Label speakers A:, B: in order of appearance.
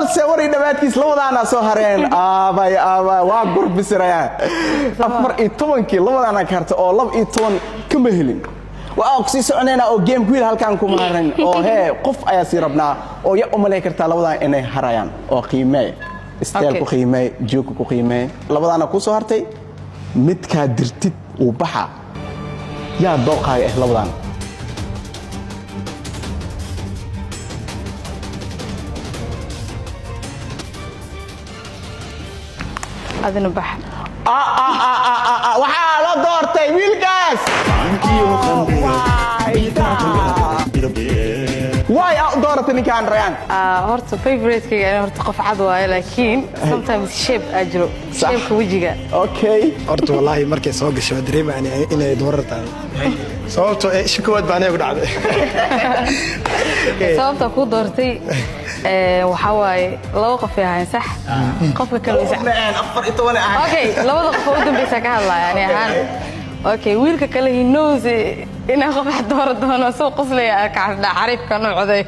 A: Balse waray dhammaadkiis labadaana soo hareen. Aabay, aabay, waa gurbisirayaan. 14-kii labadaana ka hartay oo 12 kama helin. Waa ku sii soconaynaa oo game wiil halkaan kuma harin oo hee qof ayaa sii rabnaa oo ya u malay kartaa labadan inay harayaan oo qiimee style ku qiimee, joogka ku qiimee. Labadaana ku soo hartay, midkaa dirtid uu baxa. Yaa dooqaaga ah labadan?
B: Adina bax.
A: Waxaa la doortay wiilkaas. Waay aa u dooratay ninkaan, Rayaan?
B: Horta favoritekayga ani horta qof cad waaye, laakiin sometimes shape aa jiro.
A: Sax.
B: Shapeka wejiga.
C: Horta wallaahi markay soo gashay waa dareema inay doorar tahay, sababtoo ee isha koowaad baa aniga ku dhacday.
B: Sababta kuu doortay waxaa waaye laba qof ay ahayn, sax? Qofka kale
A: 14 ahayn.
B: Okay, labada qof oo u dambeysa ka hadlaya ani ahaan. Okay, wiilka kale, he knows inaan qof wax dooro doono, soo qoslaya, xariifka nuucday.